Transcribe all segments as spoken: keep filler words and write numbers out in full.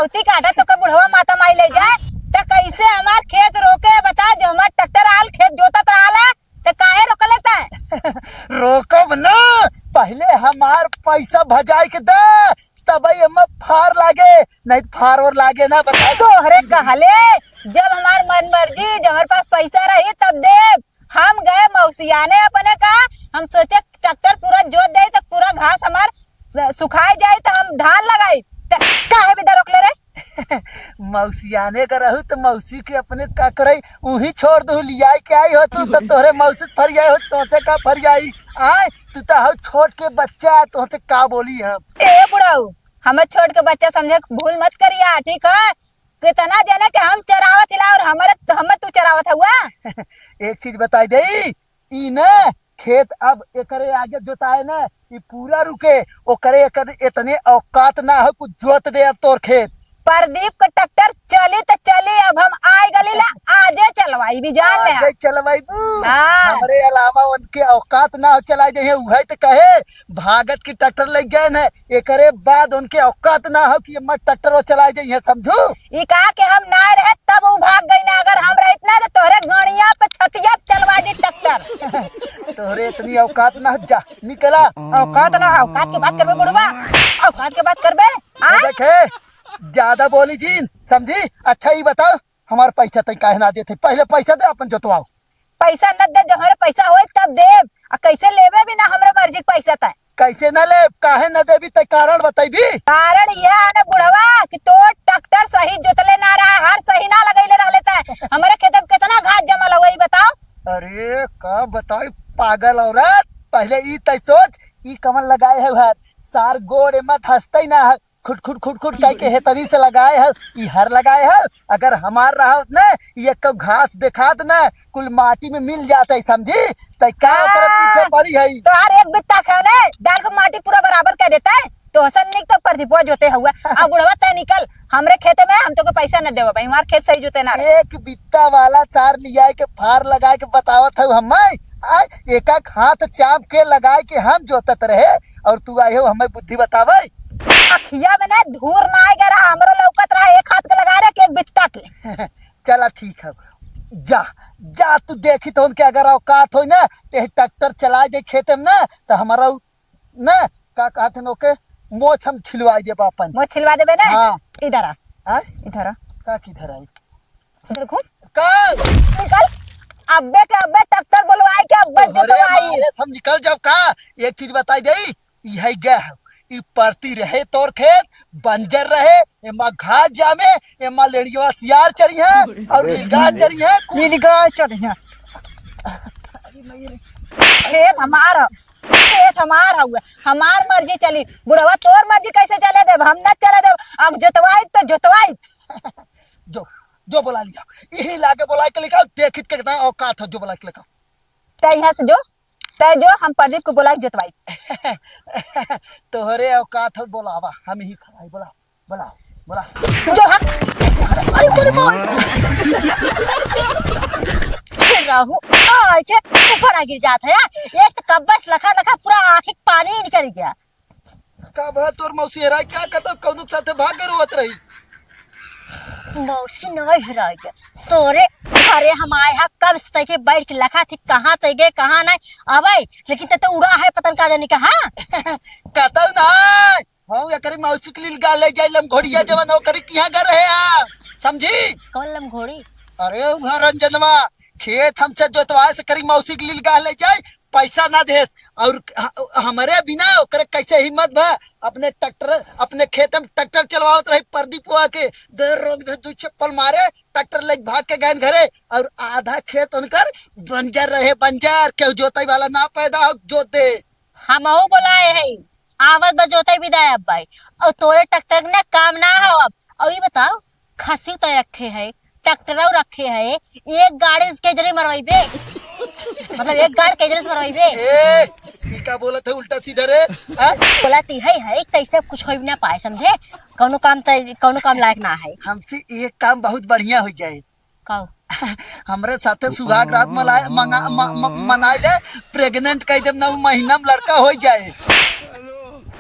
उती काटा तो का बुढ़वा माता माई ले जाए, त कैसे हमार खेत रोके? बता, जो हमार ट्रैक्टर आल, खेत जोतत रहल है, त काहे रोकले तै? रोकब ना, पहले हमार पैसा भजाए के दे, तब एमे फार लागे, नहीं फार और लागे ना, बता। तोहरे कहले, जब हमार मन मर्जी, जब हमारे पास पैसा रही तब देब। हम गए मौसियाने अपने का, हम सोचे ट्रैक्टर पूरा जोत जाई त पूरा घास हमार सुखाई जाई त हम धान लगाई। त काहे बिदा रोकले रे? मौसियाने का रहू त मौसी के अपने का करे, उही छोड़ दू, लियाई के आई हो तू त तोहरे मौसी फरियाई हो, तोसे का फरियाई? आय, तू त हऊ छोट के बच्चा, तोसे का बोली हम? ए बुढ़ऊ, हमें छोट के बच्चा समझे के भूल मत करिया, ठीक है? कितना जने के हम चरावत हिला और हमरे, हमें तू चरावत हुआ। एक चीज बताई दे, ई न खेत अब एकरे आगे जोताए न, ई पूरा रुके, ओकरे एकर इतने औकात ना हो कुछ जोत दे अब तोर खेत। प्रदीप के ट्रैक्टर चली त चली, अब हम आए गली ला, आजे चलवाई भी जान ले। आजे चलवाई बू। हाँ। हमरे अलावा उनके औकात ना हो चलाई दे, उहे त कहे, भागत की ट्रैक्टर ले गए न, एकरे बाद उनके औकात ना हो कि एम्मा ट्रैक्टर वो चलाए जाइए, समझू? ई कहा कि हम ना रहे तब उ भाग गई ना, अगर हम रहित ना तो तोहरे गणिया पे छतिया चलवा दी ट्रैक्टर। तोहरे इतनी औकात ना हो, जा निकला। औकात ना, औकात के बात करबे बुढ़वा, औकात के बात करबे। आ? देखे, ज्यादा बोली जीन, समझी? अच्छा ई बताओ, हमार पैसा तई काहे ना देते? पहले पैसा दे, अपन जोतवाओ। पैसा न दे, जो हमरे पैसा होई तब देब। आ कैसे लेबे भी ना हमरे मर्जी के पैसा तय। कैसे न लेब? काहे न देबी तय? कारण बतैबी। कारण यह है ना बुढ़वा कि तोर ट्रैक्टर सही जोतले ना रहा, हर सही ना लगैले रहले तय। हमरे खेत में कितना घास जमल है, वही बताओ। अरे का बताई पागल औरत, पहले ई तय सोच, ई कमल लगाए है हर सार गोड़ एमा धसतै ना है, खुट खुट खुट खुट कह के हेतनी से लगाए है, ई हर लगाए है। अगर हमार रहत न, ई एक घास देखात न, कुल माटी में मिल जात है, समझी? तै का ओकरे पीछे पड़ी है? तोहार एक बित्ता खाने डाल के माटी पूरा बराबर कर देता है। तो हसन निक तो प्रदीपवा जोते हुआ। अब बुढ़वा तय निकल, हमरे खेते में हम तोके पैसा न देबे भाई, हमार खेत सही जोते ना रहे। एक बित्ता वाला चार लियाए के फार लगाए के बतावत हऊ हमें, आ एक एक हाथ चाप के लगाए के हम जोतत रहे, और तू आए हो हमें बुद्धि बतावे। अखिया में ना धूर ना आए रहा, हमरो लौकत रहा, एक हाथ के लगा रहे, एक बिचका के। चला ठीक है, जा, जा तू देखी तो उनके अगर औकात होई ना, ते ट्रैक्टर चला दे खेते में ना, तो हमारा उ-, ना, का कहत हैं ओके, मोछ हम छिलवाई देब अपन। मोछ छिलवा देबे ना? हाँ। इधर आ। हाँ? इधर आ। का किधर आई? इधर घूम। का? निकल। अब्बे के अब्बे ट्रैक्टर बोलवाई के अब्बे तोहरे जोतवाई। मारे से हम निकल जाब का? एक चीज बताई दे, इहै गए है, ई परती रहे तोर खेत, बंजर रहे, एमा घास जामे, एमा लेड़ियवा सियार चरी है और नीलगाय चरी है, कुछ नीलगाय चरी है। खेत हमार ह, खेत हमार हउए, हमार मर्जी चली। बुढ़वा तोर मर्जी कैसे चले देब? हम न चले देब। अब जोतवाई तो जोतवाई। जो, जो बोला लिया, यही लाके बोला के लेके आओ, देखित के कितना औकात हो, जो बोला के लेके आओ। तै यहाँ से जो, तै जो, हम प्रदीप को बोला के जोतवाई। तोहरे औकात हो, बोलावा, हम ही खड़ा है, बोला, बोला, बोला। जो हम, अरे, अरे, अरे, अरे। राहु, आय के ऊपर आ गिर जात है। एक तो कब्बस लखा लखा पूरा आँखी के पानी निकल गया। का बा तोर मौसी हेराई का करता, कौनो के साथे भाग के रोवत रही? मौसी नहीं हेराई के। तोरे घरे हम आए हा, कब से तैके बैठ के लखा थी, कहाँ तै गए, कहाँ नहीं। अबे, लेकिन ते तो उड़ा है, पतन का जाने कहाँ। कतौ नहीं। हाँ, एकरी मौसी के लील गाल ले जाई, लमघोड़िया जवन ओकरी किहाँ घर है आ। समझी? कौन लमघोड़ी? अरे, उहाँ रंजनवा, खेत हमसे जोतवाए से करी मौसी के लील गाल ले जाई, पैसा ना देस। और ह-, हमरे बिना ओकरे कैसे हिम्मत बा? अपने ट्रैक्टर, अपने खेत में ट्रैक्टर चलवावत रही प्रदीपवा के, दे रोक दे, दू चप्पल मारे, ट्रैक्टर लेके भाग के गए घरे। और आधा खेत उनकर बंजर रहे, बंजर, केहू जोतई वाला ना पैदा हो, जोत दे। हमहू बोलाए है, आवत बा जोतई बिदाई अब भाई। और तोरे ट्रैक्टर ना काम ना हो अब। और ये बताओ, खसी तो रखे है, ट्रैक्टरौ रखे है, एक गाड़ी के जरे मरवाइबे, मतलब एक गाड़ी के जरे से मरवाइबे। ए, ई का बोलत है उल्टा सीधा रे? हाँ? बोलत ही है, है, कैसे कुछ हो भी ना पाए, समझे? कौनो काम त, कौनो काम लायक ना है। हमसे एक काम बहुत बढ़िया हो जाए। का? हमरे साथे सुहाग रात मनाए, मंगा, म, म, मनाए ले, प्रेग्नेंट कह देब ना, उ महीना में लड़का हो जाए।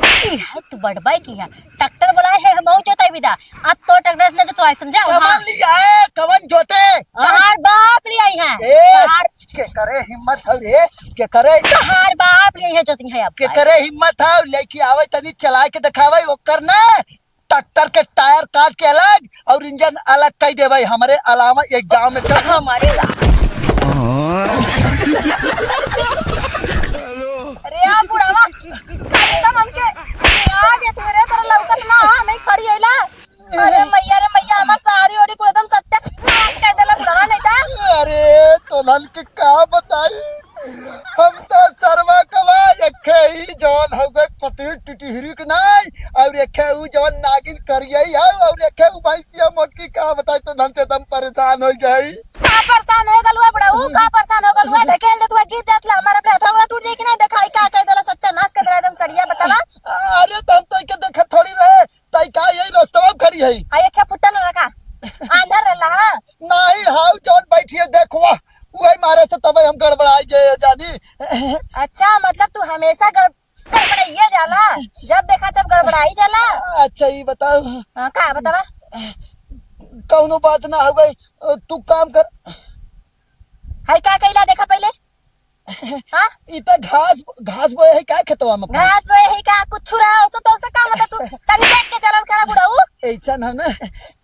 ई है तू बड़बाई की है। ट्रैक्टर बोलाए है, हम जोताई बिदा। अब तो ट्रैक्टर से ना जोतवाई, समझा? कवन हाँ। लिया है, कवन जोते? हाँ? तहार बाप लिया है। ए, तहार के करे हिम्मत है रे, के करे? तहार बाप लिया है जोती है अब। के करे हिम्मत है, लेके आवे तनी चलाए के दिखावे, ओकर ना ट्रैक्टर के टायर काट के अलग और इंजन अलग कई देवे। हमरे अलावा एक गांव में चल। हमारे गांव। अरे यार बुढ़ावा, कसम हमके याद है तेरे, तेरा लौकत ना, हाँ, मैं खड़ी है ला। अरे मैया रे मैया, हमार साड़ी ओड़ी कुल एकदम सत्यानाश कर देला बुढ़ावा नहीं था। अरे तोहन के का बताई, हम तो सरवा कवा, एखे ही जवन हउवे पतरी टुटुहरी के नाई, और एखे ऊ जवन नागिन करियई हउ, और एखे ऊ भैंसिया मोटकी, का बताई, तोहन से एकदम परेशान होइ गई। का परेशान हो गलुआ बुढ़ऊ, का परेशान हो गलुआ? ढकेल दे तू, गिर जात ला, हमार अपने हथवा टूट जाई कि नहीं? देखाई का कह देला, सत्यानाश कर देला एकदम सड़िया, बतावा। अरे तो हम तो के देखत थोड़ी रहे, तई का यही रस्तवा में खड़ी है? आ एखे फुटल रखा, आंधर रहला, हाँ? नहीं, हाउ जौन बैठी है, देखो, वह, उहे मारे से तबे हम गड़बड़ाई गए, जानी। अच्छा, मतलब तू हमेशा गड़-, गड़बड़ाइए जाला, जब देखा तब गड़बड़ाई जाला। अच्छा, ये बताओ। हाँ, का बतावा? कौनो बात ना हो गई, तू काम कर। हाय, का कैला, देखा पहले। हाँ? ई त घास, घास बोए है का खेतवा में? घास बोए है का? कुछ रहा, उससे तो उससे का मतलब, तू तनी देख के चलल करा बुढ़ऊ। ऐसा ना ना,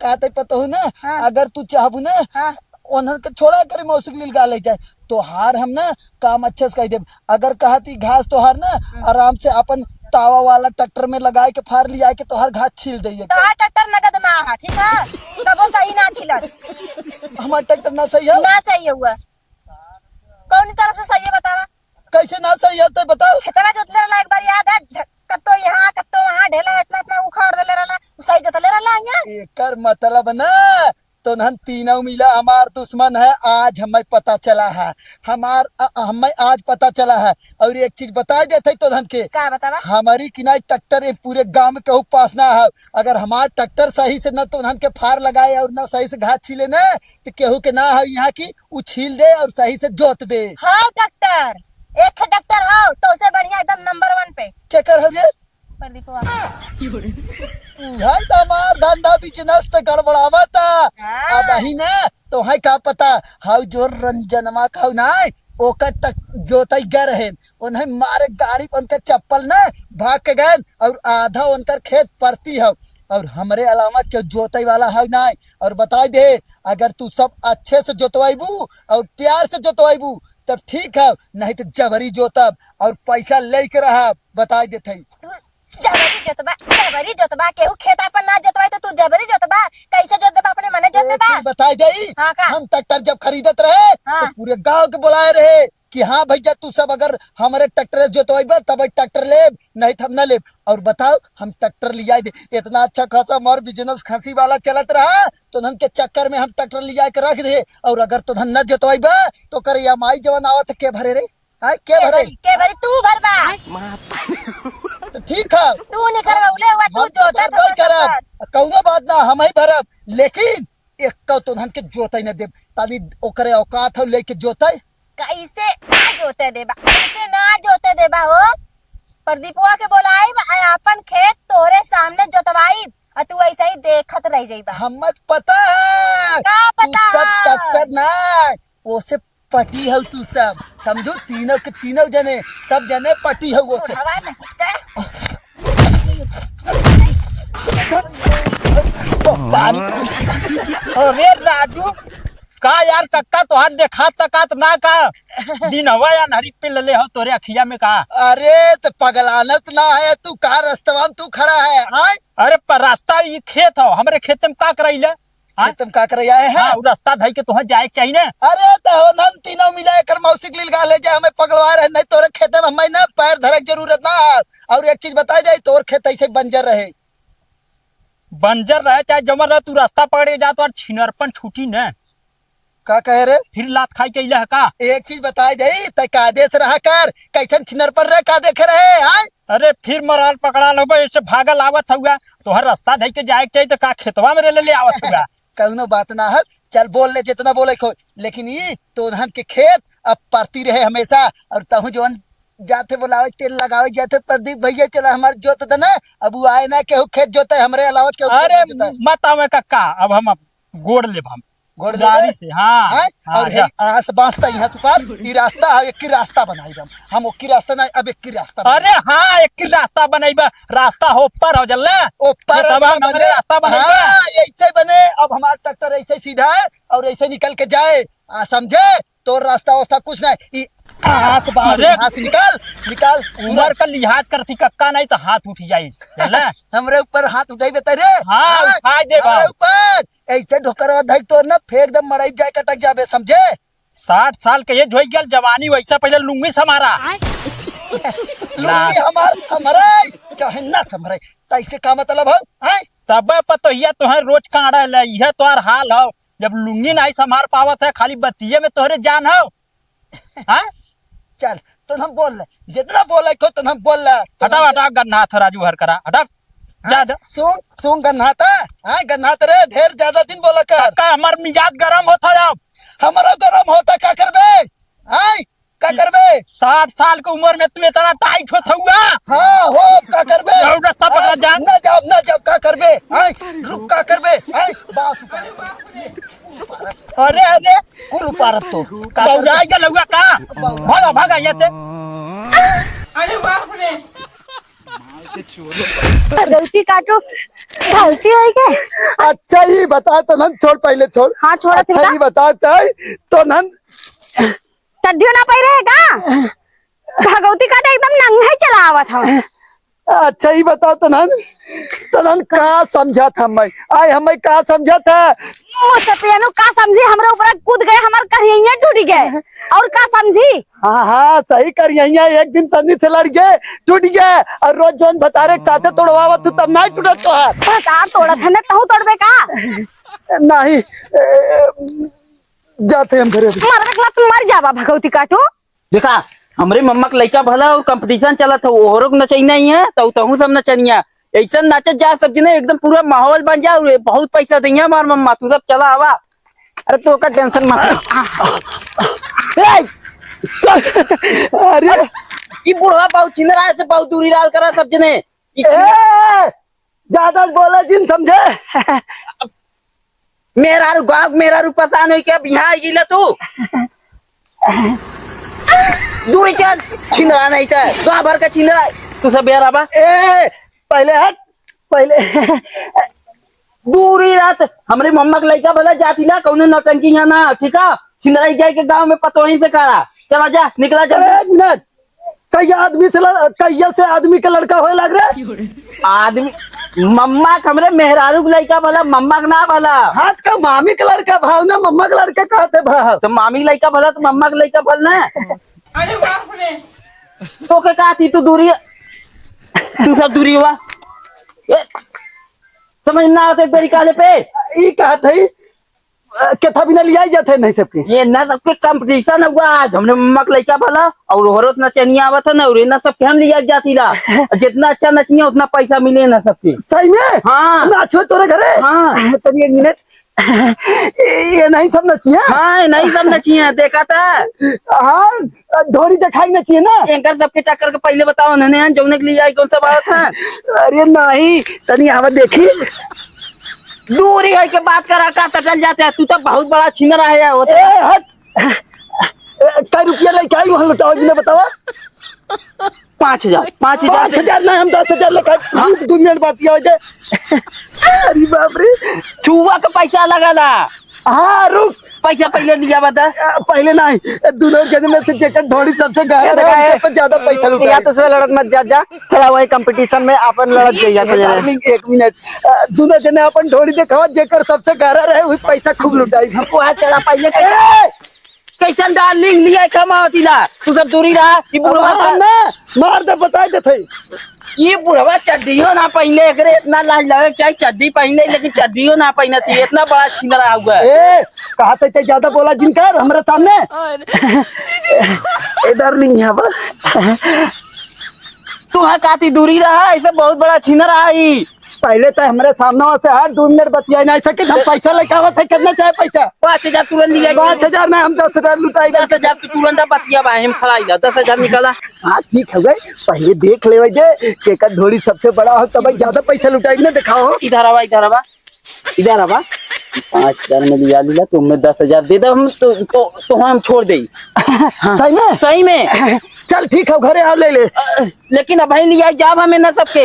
का ते पता हो ना, हाँ। अगर तू चाहबू ना, हाँ। उन्हन के छोड़ा करे मौसी के लील गा ले जाए, तोहार हम ना काम अच्छे से कह देब। अगर कहा ती घास तोहार ना, हम्म। आराम से अपन तावा वाला ट्रैक्टर में लगाए के फार लिया के तोहार घास छील दे। तोहार ट्रैक्टर नगद ना है, ठीक है? कबो सही ना छिलत। हमार ट्रैक्टर ना सही है? ना सही हुआ। कौन तरफ से सही है बतावा? कैसे ना सही है तो बताओ। खेतवा जोतले रहला एक बार याद है, ढ-, कत्तो यहाँ, कत्तो वहाँ, ढेला इतना, इतना उखाड़ देले रहला, उ सही जोतले रहला यहाँ। एकर मतलब ना, तोहन तीनों मिला हमार दुश्मन है, आज हमें पता चला है। हमार, अ, हमें आज पता चला है। और एक चीज बता देते हैं तोहन के। का बतावा? हमारी किनारे ट्रैक्टर ये पूरे गांव में कहू पास ना है। अगर हमार ट्रैक्टर सही से न तोहन के फार लगाए और न सही से घास छीले ना, तो केहू के ना है यहाँ की उछील दे और सही से जोत दे। हाँ डॉक्टर, एक है डॉक्टर हो तो उसे बढ़िया एकदम नंबर वन पे। केकर हो रे? प्रदीपवा। भाई तो हमार धंधा बिजनेस तो गड़बड़ावा था। हाँ। अब ही ना तो है का पता, हाउ जो रंजनवा का ना, ओकर टक जोतई गर है, उन्हें मारे गाड़ी पर उनके चप्पल ना भाग के गए और आधा उनकर खेत परती है और हमरे अलावा क्यों जोतई वाला है ना। और बताई दे, अगर तू सब अच्छे से जोतवाइबू और प्यार से जोतवाइबू, तब ठीक है, नहीं तो जबरी जोतब और पैसा लेके रहब, बताई देत हई। तू जबरी जोतबा, जबरी जोतबा, केहू खेत आपन ना जोतवाई तो तू जबरी जोतबा, कैसे जोत देबा, अपने मने जोत ए, देबा? तू बताई देई, हाँ का? हम ट्रैक्टर जब खरीदत रहे, हाँ। तो पूरे गांव के बुलाए रहे कि हाँ भैया, तू सब अगर हमारे ट्रैक्टर जोतवाइबा, तब ट्रैक्टर लेब, नहीं तो हम ना लेब। और बताओ, हम ट्रैक्टर लियाई दे, इतना अच्छा खासा हमार बिजनेस खसी वाला चलत रहा, तो उन्हन के चक्कर में हम ट्रैक्टर लिया के रख दे। और अगर तो धन न जोतवाइबा, तो कर ई एम आई जवन आवत है, के भरे रे? हाँ, के के भरे? भरी, के भरी? तू भरबा। तो ठीक है, तू नहीं करबा, उले हुआ, तू हम तो जोता भरबे था करब, सब। कौनो बात ना, हम ही भरब, लेकिन एक तो धन के जोतई न देब, तानी ओकरे औकात हो लेके जोतई। कैसे ना जोते देबा, कैसे ना जोते देबा हो? प्रदीपवा के बोलाइब, आ आपन खेत तोरे सामने जोतवाइब, आ तू ऐसे ही देखत रह जाइबा। हम मत पता है, का तू पता सब है? टक्कर ना, ओसे पटी हो तू सब, समझू, तीनों के तीनों जने, सब जने पटी हो ओसे। बुढ़वा नहीं का? अरे राजू, का यार, कक्का तोहार देखात तकात ना का? दिन हवा या नहरी पे लले हो तोरे अखिया में का? अरे, तो पगलानत ना है तू, का रस्तवा में तू खड़ा है, हाँ? अरे, पर रास्ता ई खेत हो, हमरे खेत में का करैले? हाँ? खेत में का करे आए हैं? हाँ, उ रास्ता धई के तोहे जाए के चाही ना। अरे, तो हो, हम तीनों मिला एकर मौसी के लील गा ले जाए, हमें पगलवा रहे, नहीं तोरे खेते में हमें ना पैर धरे के जरूरत ना है। और एक चीज बताई जाई, तोर खेत ऐसे बंजर रहे। बंजर रहे चाहे जमर रहे, तू रास्ता पकड़ के जा, तो छिनरपन छूटी न। का कहे रे? फिर लात खाई के अइला है का? एक चीज बताई जाई, तै कायदे से रहा कर, कैसन छिनरपन रहे, का देखे रहे, हाँ? अरे फिर मराल पकड़ाल होबे, ऐसे भागल आवत हुआ, तोहर रास्ता धई के जाए के चाहिए, तो का खेतवा में रेले ले आवत हुआ? कौनो बात ना है, चल बोल ले जितना बोले को, लेकिन ये तोहन के खेत अब परती रहे हमेशा, और तहु जवन जाथे बोलावे, तेल लगावे जाथे, "प्रदीप भैया चला हमार जोत देना।" अब उ आए ना, केहू खेत जोते, हमरे अलावा केहू खेत अरे, ना जोते। मत आवे कक्का, अब हम, अब गोड़ लेब हम। गोड़ गाड़ी लेबे? से, हाँ, हैं? हाँ, और जा। हे आस बास त यहाँ तू पार, ई रास्ता है, एक ही रास्ता बनाई हम। हम ओकी रास्ता नहीं, अब एक ही रास्ता बनाई। अरे हाँ, एक ही रास्ता बनाई बा, रास्ता हो ऊपर हो जल्ला। ऊपर ये तब रास्ता हम बने। रास्ता बनाई बा। हाँ, ऐसे बने, अब हमारा ट्रैक्टर ऐसे सीधा है और ऐसे निकल के जाए, आ, समझे? तोर रास्ता वास्ता कुछ नहीं, ई आस बास अरे! यहाँ से निकाल, निकाल, पूरा उमर का लिहाज करती कक्का नहीं तो हाथ उठ जाई, जल्ला। हमरे ऊपर हाथ उठाई बता रे। हाँ, हाँ? उठाई दे हमरे बा। ऊपर। ऐसे ढोकरवा धइक तोर ना फेंक दे मड़ई जाए कटक जाबे, समझे? साठ साल के एज होई गल, जवानी वैसा पहले लुंगी समारा। लुंगी हमार समरे, चाहे ना समरे, तैसे का मतलब हो? हैं? तबे पतोहिया तोहे रोज काढ़े ले, इहे तोहार हाल हो। जब लुंगी नहीं समार पावत है, खाली बतिये में तोहरे जान हो। हाँ? चल, तो हम बोल ले, जितना बोले को तो हम बोल ले। हटाओ, हटाओ, गन्ना हाथ राजू हर करा, हटाओ। जा, हाँ, जा। सुन, सुन गन्हाता, हाँ, गन्हात रे, ढेर ज्यादा दिन बोला कर। काका, हमार मिजाज गरम होता है अब। हमारा गरम होता, का करबे? हाँ, का करबे? साठ साल के उम्र में तू इतना टाइट होत हुआ? हाँ, हो, का करबे? जाओ, रास्ता पकड़ा हाँ, जा। ना जाओ, ना जाओ, का करबे? हाँ, रुक, का करबे? हाँ, बात अरे, अरे। कुल उपारत तो। का करबे? बौराई गल हुआ का? भागा, भागा यहाँ से। अरे बाप रे। गलती काटो, गलती होई के। अच्छा, ई बता तो नन, छोड़, पहले छोड़। हाँ, छोड़ा, अच्छा, छोड़ा। ई बता तो, तो नन। चड्डियो ना पहिरे है का? भगवती काटे एकदम नंगे चला आवत हव। अच्छा, ई बता तो नन, तो नन का समझत हम? आय, हम का समझत है? मुँह से पियनु का समझी, हमरे ऊपर कूद गए, हमार करिया टूट गए। और का समझी? हाँ, हाँ, सही करिया, एक दिन तनी से लड़ गए, टूट गए, और रोज जौन भतारे के साथे तोड़वावत तू, तब नाहीं टूटत तोहार। भतार तोड़त है ना, तहूँ तोड़बे का? नाहीं, ए, जाते हम घरे अभी। मरबे के लात मर जाबा, भगवती काटो। देखा, हमरे मम्मा के लइका भला और competition चलत है, ओहरो के नचैना ही है, तो तहूँ सब नचनिया। ऐसन नाचत जा सब जने, एकदम पूरा माहौल बन जा, और बहुत पैसा देइहैं हमार मम्मा, तू सब चला आवा। अरे तू ओकर tension मत ले। ए! अरे! ई बुढ़वा बहुत छिनरा है, से बहुत दूरी लाल करा सब जने। ई ए! ज्यादा बोला जिन समझे। मेहरारू गाँव, मेहरारू परेशान होई के अब यहाँ आई गईला तू। दूरी चल, छिनरा नहीं त गाँव भर का छिनरा। तू सब बेरा बा। ए, पहले हट, पहले। दूरी रात, हमरे मम्मा के लइका भला जाती ना, कौनो नौटंकी यहाँ ना, ठीक है? छिनराई जाए के गाँव में पतोही से करा। चला जा, निकला जा। एक मिनट, कई आदमी से लड़-, कहिया से आदमी के लड़का होए लाग रे? आदमी, मम्मा के हमरे मेहरारू के लइका भला, मम्मा के ना भला। हाथ का मामी के लड़का भाव ना, मम्मा के लड़का कहते भाव। तो मामी लइका भला, तो मम्मा के लइका भल ना। अरे बाप रे। तो के कहा थी तू दूरी, तू सब दूरी हुआ। ए, समझ ना आते एक बारी काले पे। ई कहा थी, अ, केथा बिना लियाई जात है नहीं सबके। ये ना सबके competition हुआ आज। हमरे मम्मा के लइका भला और ओहरो से नचनिया आवत है ना, और ये ना सबके हम लिया जाती ला। जितना अच्छा नचिया उतना पैसा मिले ना सबके। सही में? हाँ। नाचो तोरे घरे? हाँ। तनी एक मिनट। ये नहीं सब नचिया? हाँ, ये नहीं सब नचिया, देखा था। हाँ, ढोरी देखाई नचिया ना? एंकर सबके चक्कर के पहले बताओ, उन्होंने यहाँ जौने के लिए आई, कौन सा बात है? अरे नहीं, तनी आवा देखी। दूरी है के बात करा, का सटल जाते हैं? तू तो बहुत बड़ा छिनरा है यार, वो तो ए, हट। ए, कै रुपया लेके आई वहाँ लुटाओ, जी ने बतावा। पाँच हजार, पाँच हजार पाँच हजार नहीं, हम दस हजार लेके आई। हाँ। रुक, दो मिनट बात किया हो जाए। अरे बाप रे। छुआ के पैसा लगा ला। हाँ, रुक। पैसा पहले लिया बता। आ, पहले नहीं, दोनों जने में से जेकर ढोड़ी सबसे गहरा ये रहे, देखा है। उनके पे ज्यादा पैसा लुटाए। या तो उसमें लड़त मत जा, जा। चला वही competition में अपन लड़त जाइए, ये पहले। Darling, एक मिनट। आ, दोनों जने अपन ढोड़ी देखावा, जेकर सबसे गहरा रहे, वही पैसा खूब लुटाई। हमको हाथ चला पहले। ए! कैसन darling लिया कमावती ला? तू सब दूरी रहा, ई बुढ़वा अब का हम ना, मार दे, बताई देते। ई बुढ़वा चड्डियो ना पहने, एकरे इतना लाज लगे, चाहे चड्डी पहने, लेकिन चड्डियो ना पहनती, इतना बड़ा छिनरा हुआ है। ए, कहा थे, ते ज्यादा बोला जिनकर, हमरे सामने। और ए, darling, यहाँ पर। तू है काती दूरी रहा, ऐसे बहुत बड़ा छीना रहा ही। पहले तो हमरे सामने से हट, दो मिनट बतिया नहीं सके, हम पैसा लेके आवत है, कितना चाहे पैसा? पाँच हजार तुरंत लिया। पाँच हजार ना, हम दस हजार लुटाई। दस हजार तो तुरंत बतिया बा, हम खड़ा ही ला, दस हजार निकाला। हाँ, ठीक है भाई, पहले देख ले भाई जे, केकर ढोड़ी सबसे बड़ा हो, तब ज्यादा पैसा लुटाई ना, दिखाओ। इधर आवा, इधर आवा, इधर आवा। पाँच हजार में लिया लीला, तुम्हें दस हजार दे दे, हम तो, तो, तो हम छोड़ दे। सही में? सही में। चल ठीक है, घरे आओ, ले ले। अ, लेकिन अब भाई लिया जाब हमें ना सबके।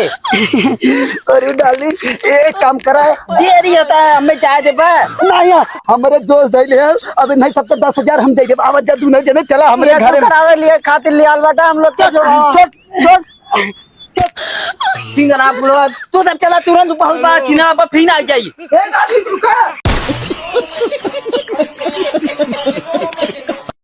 अरे डाली, एक काम करा। देरी होता है, हमें जाए दे बा। नहीं, हमारे दोस्त धैले है, अबे नहीं सबके दस हजार हम दे देब। आवाज जा, दोनों जने चला हमरे ये घरे में। करावे लिए खातिर लियाल बाटा हम लोग के छोड़ा। छोड़, छोड़। सिंगला बुढ़वा, तू सब चला तुरंत, बहुत बड़ा छीना अब फिर आ जाई। ए, डाली, रुका।